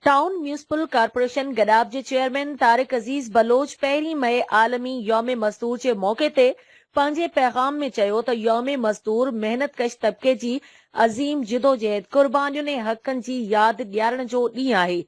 Town municipal corporation Gadap جي chairman Tariq عزيز بلوچ پهرين مئي عالمي يوم مزدور جي موقعي تي پنهنجي پيغام ۾ چيو ته يوم مزدور محنت ڪش طبقي جي عظيم جدوجهد، قربانين ۽ حقن جي ياد ڏيارڻ جو ڏينهن آهي،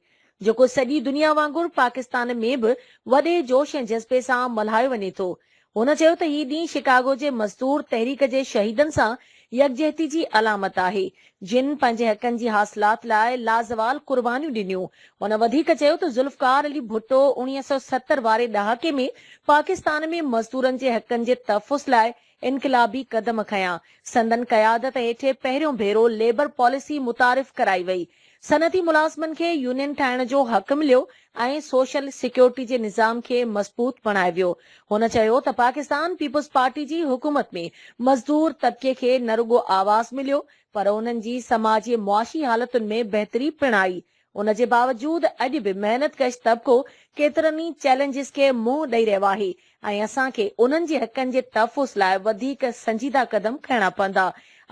جيڪو سڄي دنيا وانگر پاڪستان ۾ به وڏي جوش ۽ جذبي سان ملهايو وڃي ٿو. هن چيو ته هي ڏينهن شڪاگو جي مزدور تحريڪ جي شهيدن سان يڪجهتي جي علامت آهي، جن پنهنجي حقن جي حاصلات لاء لازوال قربانيون ڏنيون. هن وڌيڪ چيو ته ذوالفقار علي ڀٽو 1970 واري ڏهاڪي ۾ پاڪستان ۾ مزدورن جي حقن جي تحفظ لاء انقلابي قدم کنيا، سندن قيادت هيٺ پهريون ڀيرو ليبر پاليسي متعارف ڪرائي وئي، صنعتي ملازمن کي يونين ٺاهڻ جو حق مليو ۽ سوشل سيڪيورٽي جي نظام کي مضبوط بڻايو ويو. هن چيو ته پاڪستان پيپلز پارٽي جي حڪومت ۾ مزدور طبقي کي نه رڳو آواز مليو پر انهن جي سماجي معاشي حالتن ۾ بهتري پڻ آئي ان جي باوجود اڄ به محنت ڪش طبقو ڪيترن ئي چئلينجز کي منهن ڏئي رهيو آهي ۽ اسان کي انهن جي حقن جي تحفظ لاء وڌيڪ سنجيده قدم کڻڻا پوندا.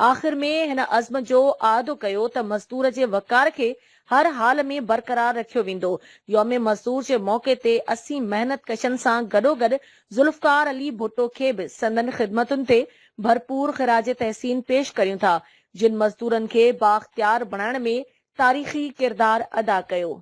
آخر ۾ هن عزم جو اعادو ڪيو ته مزدور جي وقار کي هر حال ۾ برقرار رکيو ويندو. يوم مزدور جي موقعي تي اسين محنت ڪشن سان گڏوگڏ ذوالفقار علي ڀٽو کي به سندن خدمتن تي ڀرپور خراج تحسين پيش ڪريون ٿا جن مزدورن کي بااختيار بڻائڻ ۾ تاريخي ڪردار ادا ڪيو.